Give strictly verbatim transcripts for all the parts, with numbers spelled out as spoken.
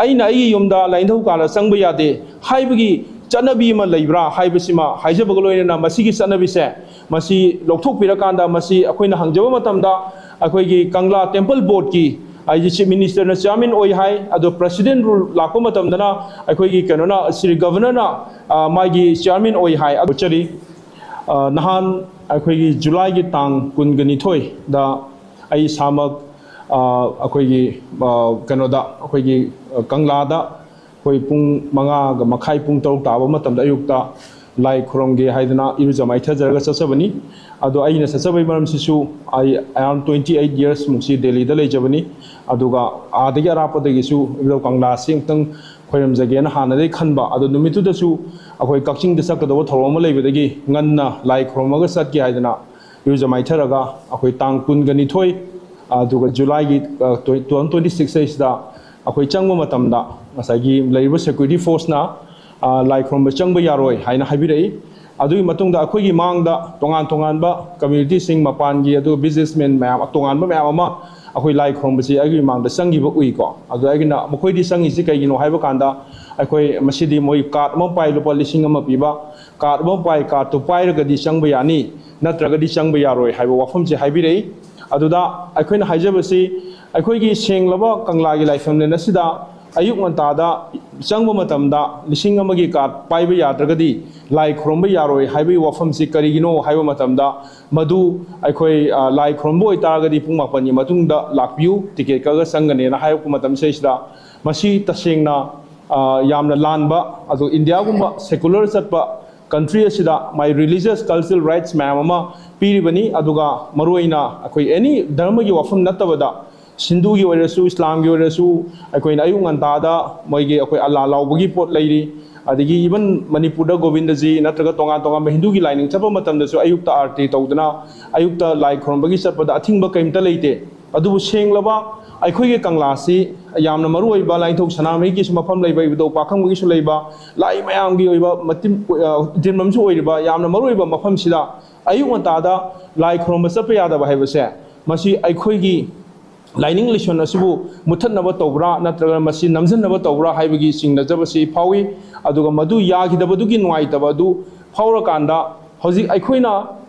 ꯑꯩꯅ ꯑꯩꯒꯤ ꯌꯨꯝꯗ ꯂꯥꯏꯅꯤꯡꯊꯧ ꯀꯥꯂꯥ ꯆꯪꯕ ꯌꯥꯗꯦ ꯍꯥꯏꯕꯒꯤ ꯆꯠꯅꯕꯤ ꯑꯃ ꯂꯩꯕ꯭ꯔꯥ ꯍꯥꯏꯕꯁꯤꯃ ꯍꯥꯏꯖꯕꯒ ꯂꯣꯏꯅꯅ, ꯃꯁꯤꯒꯤ ꯆꯠꯅꯕꯤꯁꯦ, ꯃꯁꯤ ꯂꯧꯊꯣꯛꯄꯤꯔꯀꯥꯟꯗ, ꯃꯁꯤ ꯑꯩꯈꯣꯏꯅ ꯍꯪꯖꯕ ꯃꯇꯝꯗ, ꯑꯩꯈꯣꯏꯒꯤ ꯀꯪꯂꯥ ꯇꯦꯝꯄꯜ ꯕꯣꯔꯗꯀꯤ, ꯍꯥꯏꯗꯤ, ꯆꯤꯐ ꯃꯤꯅꯤꯁꯇꯔꯅ ꯆꯤꯌꯥꯔꯃꯦꯟ ꯑꯣꯏ ꯍꯥꯏ, ꯑꯗꯣ ꯄ꯭ꯔꯁꯤꯗꯦꯟ ꯔꯨꯜ ꯂꯥꯛꯄ ꯃꯇꯝꯗꯅ ꯑꯩꯈꯣꯏꯒꯤ ꯀꯩꯅꯣꯅ, ꯁ꯭ꯔꯤ ꯒꯚꯔꯅꯔꯅ, ꯑ, ꯃꯥꯒꯤ ꯆꯤꯌꯥꯔꯃꯦꯟ ꯑꯣꯏ ꯍꯥꯏ꯫ ꯑꯗꯨ ꯆꯠꯆꯔꯤ꯫ ꯑ, ꯅꯍꯥꯟ ꯑꯩꯈꯣꯏꯒꯤ ꯖꯨꯂꯥꯏꯒꯤ ꯇꯥꯡ ꯀꯨꯟꯒ ꯅꯤꯊꯣꯏꯗ ꯑꯩ ꯏꯁꯥꯃꯛ, ꯑ, ꯑꯩꯈꯣꯏꯒꯤ, ꯑ, ꯀꯩꯅꯣꯗ, ꯑꯩꯈꯣꯏꯒꯤ, ꯑ, ꯀꯪꯂꯥꯗ ꯑꯩꯈꯣꯏ ꯄꯨꯡ ꯃꯉꯥꯒ ꯃꯈꯥꯏ, ꯄꯨꯡ ꯇꯔꯨꯛ ꯇꯥꯕ ꯃꯇꯝꯗ, ꯑꯌꯨꯛꯇ ꯂꯥꯏ ꯈꯨꯔꯨꯝꯒꯦ ꯍꯥꯏꯗꯅ ꯏꯔꯨꯖ ꯃꯥꯏꯊꯖꯔꯒ ꯆꯠꯆꯕꯅꯤ꯫ ꯑꯗꯣ ꯑꯩꯅ ꯆꯠꯆꯕꯒꯤ ꯃꯔꯝꯁꯤꯁꯨ, ꯑꯩ around twenty eight years ꯃꯨꯛꯁꯤ ꯗꯦꯜꯂꯤꯗ ꯂꯩꯖꯕꯅꯤ꯫ ꯑꯗꯨꯒ ꯑꯥꯗꯒꯤ ꯑꯔꯥꯞꯄꯗꯒꯤꯁꯨ ꯏꯕꯨꯙꯧ ꯀꯪꯂꯥꯁꯤ ꯑꯃꯨꯛꯇꯪ ꯈꯣꯏꯔꯝꯖꯒꯦꯅ ꯍꯥꯟꯅꯗꯒꯤ ꯈꯟꯕ꯫ ꯑꯗꯣ ꯅꯨꯃꯤꯠꯇꯨꯗꯁꯨ ꯑꯩꯈꯣꯏ ꯀꯛꯆꯤꯡꯗ ꯆꯠꯀꯗꯧꯕ ꯊꯧꯔꯝ ꯑꯃ ꯂꯩꯕꯗꯒꯤ ꯉꯟꯅ ꯂꯥꯏ ꯈꯨꯔꯨꯝꯃꯒ ꯆꯠꯀꯦ ꯍꯥꯏꯗꯅ ꯏꯔꯨꯖ ꯃꯥꯏꯊꯔꯒ, ꯑꯩꯈꯣꯏ ꯇꯥꯡ ꯀꯨꯟꯒ ꯅꯤꯊꯣꯏ, ꯑꯗꯨꯒ ꯖꯨꯂꯥꯏꯒꯤ, ꯑ, two thousand twenty six ꯍꯥꯏꯁꯤꯗ ꯑꯩꯈꯣꯏ ꯆꯪꯕ ꯃꯇꯝꯗ, ꯉꯁꯥꯏꯒꯤ ꯂꯩꯔꯤꯕ ꯁꯦꯀ꯭ꯌꯨꯔꯤꯇꯤ ꯐꯣꯔꯁꯅ, ꯑ, ꯂꯥꯏ ꯈꯨꯔꯨꯝꯕ ꯆꯪꯕ ꯌꯥꯔꯣꯏ ꯍꯥꯏꯅ ꯍꯥꯏꯕꯤꯔꯛꯏ꯫ ꯑꯗꯨꯒꯤ ꯃꯇꯨꯡꯗ ꯑꯩꯈꯣꯏꯒꯤ ꯃꯥꯡꯗ ꯇꯣꯉꯥꯟ ꯇꯣꯉꯥꯟꯕ ꯀꯝꯃ꯭ꯌꯨꯅꯤꯇꯤꯁꯤꯡ, ꯃꯄꯥꯟꯒꯤ, ꯑꯗꯨꯒ ꯕꯤꯖꯤꯅꯦꯁꯃꯦꯟ ꯃꯌꯥꯝ, ꯇꯣꯉꯥꯟꯕ ꯃꯌꯥꯝ ꯑꯃ ꯑꯩꯈꯣꯏ ꯂꯥꯏ ꯈꯨꯔꯨꯝꯕꯁꯤ ꯑꯩꯒꯤ ꯃꯥꯡꯗ ꯆꯪꯈꯤꯕ ꯎꯏꯀꯣ꯫ ꯑꯗꯣ ꯑꯩꯒꯤꯅ ꯃꯈꯣꯏꯗꯤ ꯆꯪꯉꯤꯁꯤ ꯀꯩꯒꯤꯅꯣ ꯍꯥꯏꯕ ꯀꯥꯟꯗ, ꯑꯩꯈꯣꯏ ꯃꯁꯤꯗꯤ ꯃꯣꯏ ꯀꯥꯔꯗ ꯑꯃ ꯄꯥꯏ, ꯂꯨꯄꯥ ꯂꯤꯁꯤꯡ ꯑꯃ ꯄꯤꯕ ꯀꯥꯔꯗ ꯑꯃ ꯄꯥꯏ, ꯀꯥꯔꯗꯇꯨ ꯄꯥꯏꯔꯒꯗꯤ ꯆꯪꯕ ꯌꯥꯅꯤ, ꯅꯠꯇ꯭ꯔꯒꯗꯤ ꯆꯪꯕ ꯌꯥꯔꯣꯏ ꯍꯥꯏꯕ ꯋꯥꯐꯝꯁꯦ ꯍꯥꯏꯕꯤꯔꯛꯏ꯫ ꯑꯗꯨꯗ ꯑꯩꯈꯣꯏꯅ ꯍꯥꯏꯖꯕꯁꯤ, ꯑꯩꯈꯣꯏꯒꯤ ꯁꯦꯡꯂꯕ ꯀꯪꯂꯥꯒꯤ ꯂꯥꯏꯐꯝꯂꯦꯟ ꯑꯁꯤꯗ ꯑꯌꯨꯛ ꯉꯟꯇꯥꯗ ꯆꯪꯕ ꯃꯇꯝꯗ ꯂꯤꯁꯤꯡ ꯑꯃꯒꯤ ꯀꯥꯔꯗ ꯄꯥꯏꯕ ꯌꯥꯗ꯭ꯔꯒꯗꯤ ꯂꯥꯏ ꯈꯨꯔꯨꯝꯕ ꯌꯥꯔꯣꯏ ꯍꯥꯏꯕꯒꯤ ꯋꯥꯐꯝꯁꯤ ꯀꯔꯤꯒꯤꯅꯣ ꯍꯥꯏꯕ ꯃꯇꯝꯗ, ꯃꯗꯨ ꯑꯩꯈꯣꯏ, ꯑ, ꯂꯥꯏ ꯈꯨꯔꯨꯝꯕ ꯑꯣꯏꯇꯥꯔꯒꯗꯤ ꯄꯨꯡ ꯃꯥꯄꯟꯒꯤ ꯃꯇꯨꯡꯗ ꯂꯥꯛꯄꯤꯌꯨ, ꯇꯤꯀꯦꯠ ꯀꯛꯑꯒ ꯆꯪꯒꯅꯦꯅ ꯍꯥꯏꯔꯛꯄ ꯃꯇꯝꯁꯤꯗꯩꯁꯤꯗ, ꯃꯁꯤ ꯇꯁꯦꯡꯅ, ꯑ, ꯌꯥꯝꯅ ꯂꯥꯟꯕ, ꯑꯗꯣ ꯏꯟꯗꯤꯌꯥꯒꯨꯝꯕ ꯁꯦꯀꯨꯂꯔ ꯆꯠꯄ ꯀꯟꯇ꯭ꯔꯤ ꯑꯁꯤꯗ ꯃꯥꯏ ꯔꯤꯂꯤꯖꯤꯌꯁ ꯀꯜꯆꯔꯦꯜ ꯔꯥꯏꯠꯁ ꯃꯌꯥꯝ ꯑꯃ ꯄꯤꯔꯤꯕꯅꯤ꯫ ꯑꯗꯨꯒ ꯃꯔꯨꯑꯣꯏꯅ ꯑꯩꯈꯣꯏ ꯑꯦꯅꯤ ꯙꯔꯃꯒꯤ ꯋꯥꯐꯝ ꯅꯠꯇꯕꯗ, ꯍꯤꯟꯗꯨꯒꯤ ꯑꯣꯏꯔꯁꯨ, ꯏꯁꯂꯥꯝꯒꯤ ꯑꯣꯏꯔꯁꯨ, ꯑꯩꯈꯣꯏꯅ ꯑꯌꯨꯛ ꯉꯟꯇꯥꯗ ꯃꯣꯏꯒꯤ ꯑꯩꯈꯣꯏ ꯑꯜꯂꯥ ꯂꯥꯎꯕꯒꯤ ꯄꯣꯠ ꯂꯩꯔꯤ꯫ ꯑꯗꯒꯤ ꯏꯚꯟ ꯃꯅꯤꯄꯨꯔꯗ ꯒꯣꯕꯤꯟꯗꯖꯤ ꯅꯠꯇ꯭ꯔꯒ ꯇꯣꯉꯥꯟ ꯇꯣꯉꯥꯟꯕ ꯍꯤꯟꯗꯨꯒꯤ ꯂꯥꯏꯅꯤꯡ ꯆꯠꯄ ꯃꯇꯝꯗꯁꯨ ꯑꯌꯨꯛꯇ ꯑꯥꯔꯇꯤ ꯇꯧꯗꯅ, ꯑꯌꯨꯛꯇ ꯂꯥꯏ ꯈꯨꯔꯨꯝꯕꯒꯤ ꯆꯠꯄꯗ ꯑꯊꯤꯡꯕ ꯀꯔꯤꯝꯇ ꯂꯩꯇꯦ꯫ ꯑꯗꯨꯕꯨ ꯁꯦꯡꯂꯕ ꯑꯩꯈꯣꯏꯒꯤ ꯀꯪꯂꯥꯁꯤ ꯌꯥꯝꯅ ꯃꯔꯨ ꯑꯣꯏꯕ, ꯂꯥꯏꯅꯤꯡꯊꯧ ꯁꯅꯥꯃꯍꯤꯒꯤꯁꯨ ꯃꯐꯝ ꯂꯩꯕ, ꯏꯕꯨꯙꯧ ꯄꯥꯈꯪꯕꯒꯤꯁꯨ ꯂꯩꯕ, ꯂꯥꯏ ꯃꯌꯥꯝꯒꯤ ꯑꯣꯏꯕ ꯃꯇꯤꯝ-, ꯑ, ꯇꯤꯟꯐꯝꯁꯨ ꯑꯣꯏꯔꯤꯕ ꯌꯥꯝꯅ ꯃꯔꯨ ꯑꯣꯏꯕ ꯃꯐꯝꯁꯤꯗ ꯑꯌꯨꯛ ꯉꯟꯇꯥꯗ ꯂꯥꯏ ꯈꯨꯔꯨꯝꯕ ꯆꯠꯄ ꯌꯥꯗꯕ ꯍꯥꯏꯕꯁꯦ, ꯃꯁꯤ ꯑꯩꯈꯣꯏꯒꯤ ꯂꯥꯏꯅꯤꯡ ꯂꯥꯏꯁꯣꯟ ꯑꯁꯤꯕꯨ ꯃꯨꯠꯊꯠꯅꯕ ꯇꯧꯕ꯭ꯔꯥ, ꯅꯠꯇ꯭ꯔꯒ ꯃꯁꯤ ꯅꯝꯁꯤꯟꯅꯕ ꯇꯧꯕ꯭ꯔꯥ ꯍꯥꯏꯕꯒꯤ ꯆꯤꯡꯅꯖꯕꯁꯤ ꯐꯥꯎꯏ꯫ ꯑꯗꯨꯒ ꯃꯗꯨ ꯌꯥꯈꯤꯗꯕꯗꯨꯒꯤ ꯅꯨꯡꯉꯥꯏꯇꯕ ꯑꯗꯨ ꯐꯥꯎꯔꯀꯥꯟꯗ, ꯍꯧꯖꯤꯛ ꯑꯩꯈꯣꯏꯅ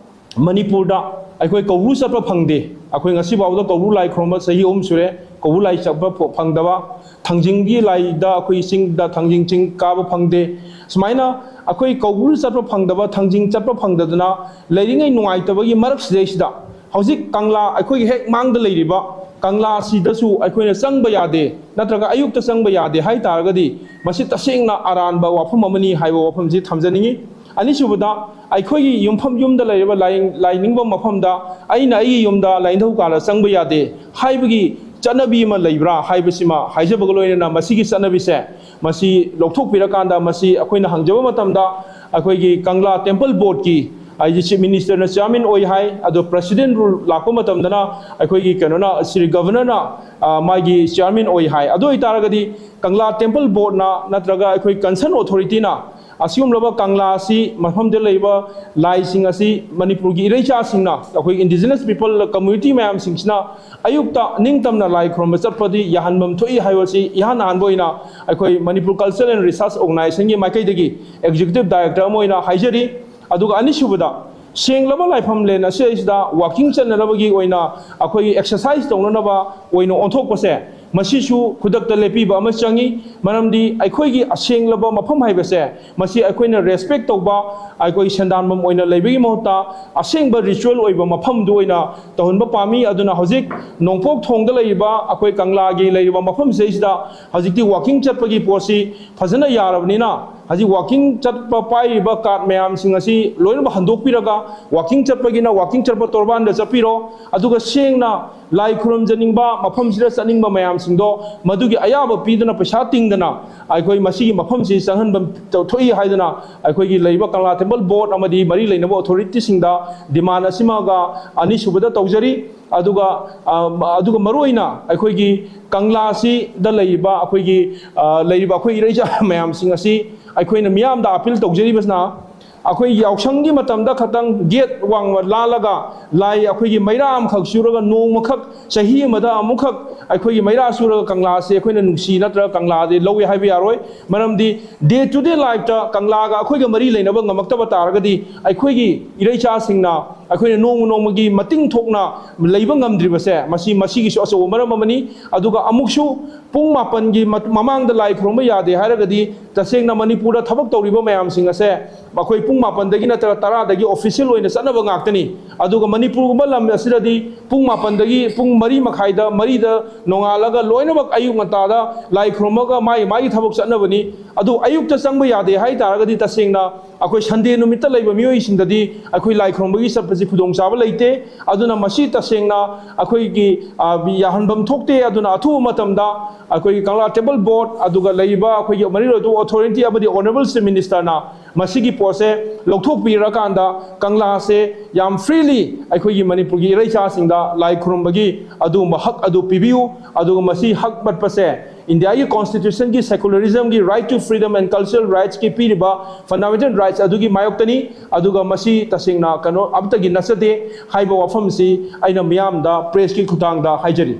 ꯃꯅꯤꯄꯨꯔꯗ ꯑꯩꯈꯣꯏ ꯀꯧꯕ꯭ꯔꯨ ꯆꯠꯄ ꯐꯪꯗꯦ꯫ ꯑꯩꯈꯣꯏ ꯉꯁꯤ ꯐꯥꯎꯗ ꯀꯧꯕ꯭ꯔꯨ ꯂꯥꯏ ꯈꯨꯔꯨꯝꯕ ꯆꯍꯤ ꯑꯍꯨꯝ ꯁꯨꯔꯦ, ꯀꯧꯕ꯭ꯔꯨ ꯂꯥꯏ ꯆꯠꯄ ꯐ-, ꯐꯪꯗꯕ꯫ ꯊꯥꯡꯖꯤꯡꯒꯤ ꯂꯥꯏꯗ, ꯑꯩꯈꯣꯏ ꯆꯤꯡꯗ, ꯊꯥꯡꯖꯤꯡ ꯆꯤꯡ ꯀꯥꯕ ꯐꯪꯗꯦ꯫ ꯁꯨꯃꯥꯏꯅ ꯑꯩꯈꯣꯏ ꯀꯧꯕ꯭ꯔꯨ ꯆꯠꯄ ꯐꯪꯗꯕ, ꯊꯥꯡꯖꯤꯡ ꯆꯠꯄ ꯐꯪꯗꯗꯅ ꯂꯩꯔꯤꯉꯩ ꯅꯨꯡꯉꯥꯏꯇꯕꯒꯤ ꯃꯔꯛꯁꯤꯗꯩꯁꯤꯗ, ꯍꯧꯖꯤꯛ ꯀꯪꯂꯥ, ꯑꯩꯈꯣꯏꯒꯤ ꯍꯦꯛ ꯃꯥꯡꯗ ꯂꯩꯔꯤꯕ ꯀꯪꯂꯥ ꯑꯁꯤꯗꯁꯨ ꯑꯩꯈꯣꯏꯅ ꯆꯪꯕ ꯌꯥꯗꯦ, ꯅꯠꯇ꯭ꯔꯒ ꯑꯌꯨꯛꯇ ꯆꯪꯕ ꯌꯥꯗꯦ ꯍꯥꯏ ꯇꯥꯔꯒꯗꯤ, ꯃꯁꯤ ꯇꯁꯦꯡꯅ ꯑꯔꯥꯟꯕ ꯋꯥꯐꯝ ꯑꯃꯅꯤ ꯍꯥꯏꯕ ꯋꯥꯐꯝꯁꯤ ꯊꯝꯖꯅꯤꯡꯏ꯫ ꯑꯅꯤꯁꯨꯕꯗ, ꯑꯩꯈꯣꯏꯒꯤ ꯌꯨꯝꯐꯝ, ꯌꯨꯝꯗ ꯂꯩꯔꯤꯕ ꯂꯥꯏ-, ꯂꯥꯏꯅꯤꯡꯕ ꯃꯐꯝꯗ ꯑꯩꯅ ꯑꯩꯒꯤ ꯌꯨꯝꯗ ꯂꯥꯏꯅꯤꯡꯊꯧ ꯀꯥꯂ ꯆꯪꯕ ꯌꯥꯗꯦ ꯍꯥꯏꯕꯒꯤ ꯆꯠꯅꯕꯤ ꯑꯃ ꯂꯩꯕ꯭ꯔꯥ ꯍꯥꯏꯕꯁꯤꯃ ꯍꯥꯏꯖꯕꯒ ꯂꯣꯏꯅꯅ, ꯃꯁꯤꯒꯤ ꯆꯠꯅꯕꯤꯁꯦ, ꯃꯁꯤ ꯂꯧꯊꯣꯛꯄꯤꯔꯀꯥꯟꯗ, ꯃꯁꯤ ꯑꯩꯈꯣꯏꯅ ꯍꯪꯖꯕ ꯃꯇꯝꯗ, ꯑꯩꯈꯣꯏꯒꯤ ꯀꯪꯂꯥ ꯇꯦꯝꯄꯜ ꯕꯣꯔꯗꯀꯤ, ꯍꯥꯏꯗꯤ, ꯆꯤꯐ ꯃꯤꯅꯤꯁꯇꯔꯅ ꯆꯤꯌꯥꯔꯃꯦꯟ ꯑꯣꯏ ꯍꯥꯏ, ꯑꯗꯣ ꯄ꯭ꯔꯁꯤꯗꯦꯟ ꯔꯨꯜ ꯂꯥꯛꯄ ꯃꯇꯝꯗꯅ ꯑꯩꯈꯣꯏꯒꯤ ꯀꯩꯅꯣꯅ, ꯁ꯭ꯔꯤ ꯒꯚꯔꯅꯔꯅ, ꯑ, ꯃꯥꯒꯤ ꯆꯤꯌꯥꯔꯃꯦꯟ ꯑꯣꯏ ꯍꯥꯏ꯫ ꯑꯗꯨ ꯑꯣꯏꯇꯥꯔꯒꯗꯤ ꯀꯪꯂꯥ ꯇꯦꯝꯄꯜ ꯕꯣꯔꯗꯅ ꯅꯠꯇ꯭ꯔꯒ ꯑꯩꯈꯣꯏ ꯀꯟꯁꯔꯟ ꯑꯣꯊꯣꯔꯤꯇꯤꯅ ꯑꯁꯤꯒꯨꯝꯂꯕ ꯀꯪꯂꯥ ꯑꯁꯤ, ꯃꯐꯝꯗ ꯂꯩꯕ ꯂꯥꯏꯁꯤꯡ ꯑꯁꯤ ꯃꯅꯤꯄꯨꯔꯒꯤ ꯏꯔꯩꯆꯥꯁꯤꯡꯅ, ꯑꯩꯈꯣꯏ ꯏꯟꯗꯤꯖꯤꯅꯁ ꯄꯤꯄꯜ ꯀꯝꯃ꯭ꯌꯨꯅꯤꯇꯤ ꯃꯌꯥꯝꯁꯤꯡꯁꯤꯅ ꯑꯌꯨꯛꯇ ꯅꯤꯡꯇꯝꯅ ꯂꯥꯏ ꯈꯨꯔꯨꯝꯕ ꯆꯠꯄꯗꯤ ꯌꯥꯍꯟꯐꯝ ꯊꯣꯛꯏ ꯍꯥꯏꯕꯁꯤ ꯏꯍꯥꯟ ꯍꯥꯟꯕ ꯑꯣꯏꯅ ꯑꯩꯈꯣꯏ ꯃꯅꯤꯄꯨꯔ ꯀꯜꯆꯔꯦꯜ ꯑꯦꯟ ꯔꯤꯁꯔꯁ ꯑꯣꯔꯒꯅꯥꯏꯖꯦꯁꯟꯒꯤ ꯃꯥꯏꯀꯩꯗꯒꯤ ꯑꯦꯛꯖꯤꯀ꯭ꯌꯨꯇꯤꯚ ꯗꯥꯏꯔꯦꯛꯇꯔ ꯑꯃ ꯑꯣꯏꯅ ꯍꯥꯏꯖꯔꯤ꯫ ꯑꯗꯨꯒ ꯑꯅꯤꯁꯨꯕꯗ, ꯁꯦꯡꯂꯕ ꯂꯥꯏꯐꯝ ꯂꯦꯟ ꯑꯁꯤꯗꯩꯁꯤꯗ ꯋꯥꯀꯤꯡ ꯆꯠꯅꯅꯕꯒꯤ ꯑꯣꯏꯅ, ꯑꯩꯈꯣꯏꯒꯤ ꯑꯦꯛꯁꯔꯁꯥꯏꯁ ꯇꯧꯅꯅꯕ ꯑꯣꯏꯅ ꯑꯣꯟꯊꯣꯛꯄꯁꯦ, ꯃꯁꯤꯁꯨ ꯈꯨꯗꯛꯇ ꯂꯦꯞꯄꯤꯕ ꯑꯃ ꯆꯪꯉꯤ꯫ ꯃꯔꯝꯗꯤ ꯑꯩꯈꯣꯏꯒꯤ ꯑꯁꯦꯡꯂꯕ ꯃꯐꯝ ꯍꯥꯏꯕꯁꯦ, ꯃꯁꯤ ꯑꯩꯈꯣꯏꯅ ꯔꯦꯁꯄꯦꯛ ꯇꯧꯕ, ꯑꯩꯈꯣꯏ ꯁꯦꯟꯗꯥꯟꯐꯝ ꯑꯣꯏꯅ ꯂꯩꯕꯒꯤ ꯃꯍꯨꯠꯇ, ꯑꯁꯦꯡꯕ ꯔꯤꯆꯨꯋꯦꯜ ꯑꯣꯏꯕ ꯃꯐꯝꯗꯨ ꯑꯣꯏꯅ ꯇꯧꯍꯟꯕ ꯄꯥꯝꯃꯤ꯫ ꯑꯗꯨꯅ ꯍꯧꯖꯤꯛ ꯅꯣꯡꯄꯣꯛ ꯊꯣꯡꯗ ꯂꯩꯔꯤꯕ ꯑꯩꯈꯣꯏ ꯀꯪꯂꯥꯒꯤ ꯂꯩꯔꯤꯕ ꯃꯐꯝꯁꯤꯗꯩꯁꯤꯗ ꯍꯧꯖꯤꯛꯇꯤ ꯋꯥꯀꯤꯡ ꯆꯠꯄꯒꯤ ꯄꯣꯠꯁꯤ ꯐꯖꯅ ꯌꯥꯔꯕꯅꯤꯅ, ꯍꯧꯖꯤꯛ ꯋꯥꯀꯤꯡ ꯆꯠꯄ ꯄꯥꯏꯔꯤꯕ ꯀꯥꯔꯠ ꯃꯌꯥꯝꯁꯤꯡ ꯑꯁꯤ ꯂꯣꯏꯅꯃꯛ ꯍꯟꯗꯣꯛꯄꯤꯔꯒ, ꯋꯥꯀꯤꯡ ꯆꯠꯄꯒꯤꯅ ꯋꯥꯀꯤꯡ ꯆꯠꯄ ꯇꯣꯔꯕꯥꯟꯗ ꯆꯠꯄꯤꯔꯣ, ꯑꯗꯨꯒ ꯁꯦꯡꯅ ꯂꯥꯏ ꯈꯨꯔꯨꯝꯖꯅꯤꯡꯕ, ꯃꯐꯝꯁꯤꯗ ꯆꯠꯅꯤꯡꯕ ꯃꯌꯥꯝꯁꯤꯡꯗꯣ ꯃꯗꯨꯒꯤ ꯑꯌꯥꯕ ꯄꯤꯗꯨꯅ, ꯄꯩꯁꯥ ꯇꯤꯡꯗꯅ ꯑꯩꯈꯣꯏ ꯃꯁꯤꯒꯤ ꯃꯐꯝꯁꯤ ꯆꯪꯍꯟꯕ ꯊꯣꯛꯏ ꯍꯥꯏꯗꯅ ꯑꯩꯈꯣꯏꯒꯤ ꯂꯩꯔꯤꯕ ꯀꯪꯂꯥ ꯇꯦꯝꯄꯜ ꯕꯣꯔꯗ ꯑꯃꯗꯤ ꯃꯔꯤ ꯂꯩꯅꯕ ꯑꯣꯊꯣꯔꯤꯇꯤꯁꯤꯡꯗ ꯗꯤꯃꯥꯟ ꯑꯁꯤꯃꯒ ꯑꯅꯤꯁꯨꯕꯗ ꯇꯧꯖꯔꯤ꯫ ꯑꯗꯨꯒ, ꯑ, ꯑꯗꯨꯒ ꯃꯔꯨꯑꯣꯏꯅ ꯑꯩꯈꯣꯏꯒꯤ ꯀꯪꯂꯥꯁꯤꯗ ꯂꯩꯔꯤꯕ ꯑꯩꯈꯣꯏꯒꯤ, ꯑ, ꯂꯩꯔꯤꯕ ꯑꯩꯈꯣꯏ ꯏꯔꯩꯆꯥ ꯃꯌꯥꯝꯁꯤꯡ ꯑꯁꯤ ꯑꯩꯈꯣꯏꯅ ꯃꯤꯌꯥꯝꯗ ꯑꯥꯄꯤꯜ ꯇꯧꯖꯔꯤꯕꯁꯤꯅ, ꯑꯩꯈꯣꯏ ꯌꯥꯎꯁꯪꯒꯤ ꯃꯇꯝꯗ ꯈꯛꯇꯪ ꯒꯦꯠ ꯋꯥꯡꯃ ꯂꯥꯜꯂꯒ ꯂꯥꯏ ꯑꯩꯈꯣꯏꯒꯤ ꯃꯩꯔꯥ ꯑꯃꯈꯛ ꯆꯨꯔꯒ ꯅꯣꯡꯃꯈꯛ ꯆꯍꯤ ꯑꯃꯗ ꯑꯃꯨꯛꯈꯛ ꯑꯩꯈꯣꯏꯒꯤ ꯃꯩꯔꯥ ꯆꯨꯔꯒ ꯀꯪꯂꯥꯁꯦ ꯑꯩꯈꯣꯏꯅ ꯅꯨꯡꯁꯤ ꯅꯠꯇ꯭ꯔꯒ ꯀꯪꯂꯥꯗꯤ ꯂꯧꯏ ꯍꯥꯏꯕ ꯌꯥꯔꯣꯏ꯫ ꯃꯔꯝꯗꯤ day to day lifeꯇ ꯀꯪꯂꯥꯒ ꯑꯩꯈꯣꯏꯒ ꯃꯔꯤ ꯂꯩꯅꯕ ꯉꯝꯃꯛꯇꯕ ꯇꯥꯔꯒꯗꯤ ꯑꯩꯈꯣꯏꯒꯤ ꯏꯔꯩꯆꯥꯁꯤꯡꯅ ꯑꯩꯈꯣꯏꯅ ꯅꯣꯡꯃ ꯅꯣꯡꯃꯒꯤ ꯃꯇꯤꯡ ꯊꯣꯛꯅ ꯂꯩꯕ ꯉꯝꯗ꯭ꯔꯤꯕꯁꯦ ꯃꯁꯤ ꯃꯁꯤꯒꯤꯁꯨ ꯑꯆꯧꯕ ꯃꯔꯝ ꯑꯃꯅꯤ꯫ ꯑꯗꯨꯒ ꯑꯃꯨꯛꯁꯨ ꯄꯨꯡ ꯃꯥꯄꯟꯒꯤ ꯃ-, ꯃꯃꯥꯡꯗ ꯂꯥꯏ ꯈꯨꯔꯨꯝꯕ ꯌꯥꯗꯦ ꯍꯥꯏꯔꯒꯗꯤ ꯇꯁꯦꯡꯅ ꯃꯅꯤꯄꯨꯔꯗ ꯊꯕꯛ ꯇꯧꯔꯤꯕ ꯃꯌꯥꯝꯁꯤꯡ ꯑꯁꯦ ꯑꯩꯈꯣꯏ ꯄꯨꯡ ꯃꯥꯄꯟꯗꯒꯤ ꯅꯠꯇ꯭ꯔꯒ ꯇꯔꯥꯗꯒꯤ official ꯑꯣꯏꯅ ꯆꯠꯅꯕ ꯉꯥꯛꯇꯅꯤ꯫ ꯑꯗꯨꯒ ꯃꯅꯤꯄꯨꯔꯒꯨꯝꯕ ꯂꯝ ꯑꯁꯤꯗꯗꯤ ꯄꯨꯡ ꯃꯥꯄꯟꯗꯒꯤ ꯄꯨꯡ ꯃꯔꯤ ꯃꯈꯥꯏꯗ, ꯃꯔꯤꯗ ꯅꯣꯡꯉꯥꯜꯂꯒ ꯂꯣꯏꯅꯃꯛ ꯑꯌꯨꯛ ꯉꯟꯇꯥꯗ ꯂꯥꯏ ꯈꯨꯔꯨꯝꯃꯒ ꯃꯥꯒꯤ ꯃꯥꯒꯤ ꯊꯕꯛ ꯆꯠꯅꯕꯅꯤ꯫ ꯑꯗꯨ ꯑꯌꯨꯛꯇ ꯆꯪꯕ ꯌꯥꯗꯦ ꯍꯥꯏ ꯇꯥꯔꯒꯗꯤ ꯇꯁꯦꯡꯅ ꯑꯩꯈꯣꯏ Sunday ꯅꯨꯃꯤꯠꯇ ꯂꯩꯕ ꯃꯤꯑꯣꯏꯁꯤꯡꯗꯗꯤ ꯑꯩꯈꯣꯏ ꯂꯥꯏ ꯈꯨꯔꯨꯝꯕꯒꯤ ꯆꯠꯄꯁꯤ ꯈꯨꯗꯣꯡꯆꯥꯕ ꯂꯩꯇꯦ꯫ ꯑꯗꯨꯅ ꯃꯁꯤ ꯇꯁꯦꯡꯅ ꯑꯩꯈꯣꯏꯒꯤ, ꯑ, ꯌꯥꯍꯟꯐꯝ ꯊꯣꯛꯇꯦ꯫ ꯑꯗꯨꯅ ꯑꯊꯨꯕ ꯃꯇꯝꯗ ꯑꯩꯈꯣꯏꯒꯤ ꯀꯪꯂꯥ temple board ꯑꯗꯨꯒ ꯂꯩꯔꯤꯕ ꯑꯩꯈꯣꯏꯒꯤ ꯃꯔꯤ ꯂꯩꯅꯕ authority ꯑꯃꯗꯤ Honourable Chief Ministerꯅ ꯃꯁꯤꯒꯤ ꯄꯣꯠꯁꯦ ꯂꯧꯊꯣꯛꯄꯤꯔꯀꯥꯟꯗ ꯀꯪꯂꯥꯁꯦ ꯌꯥꯝ freely ꯑꯩꯈꯣꯏꯒꯤ ꯃꯅꯤꯄꯨꯔꯒꯤ ꯏꯔꯩꯆꯥꯁꯤꯡꯗ ꯂꯥꯏ ꯈꯨꯔꯨꯝꯕꯒꯤ ꯑꯗꯨꯒꯨꯝꯕ ꯍꯛ ꯑꯗꯨ ꯄꯤꯕꯤꯌꯨ꯫ ꯑꯗꯨꯒ ꯃꯁꯤ ꯍꯛ ꯄꯠꯄꯁꯦ ꯏꯟꯗꯤꯌꯥꯒꯤ constitutionꯒꯤ secularismꯒꯤ right to freedom and cultural rightsꯀꯤ ꯄꯤꯔꯤꯕ fundamental rights ꯑꯗꯨꯒꯤ ꯃꯥꯌꯣꯛꯇꯅꯤ꯫ ꯑꯗꯨꯒ ꯃꯁꯤ ꯇꯁꯦꯡꯅ ꯀꯩꯅꯣ ꯑꯃꯠꯇꯒꯤ ꯅꯠꯆꯗꯦ ꯍꯥꯏꯕ ꯋꯥꯐꯝꯁꯤ ꯑꯩꯅ ꯃꯤꯌꯥꯝꯗ pressꯀꯤ ꯈꯨꯠꯊꯥꯡꯗ ꯍꯥꯏꯖꯔꯤ꯫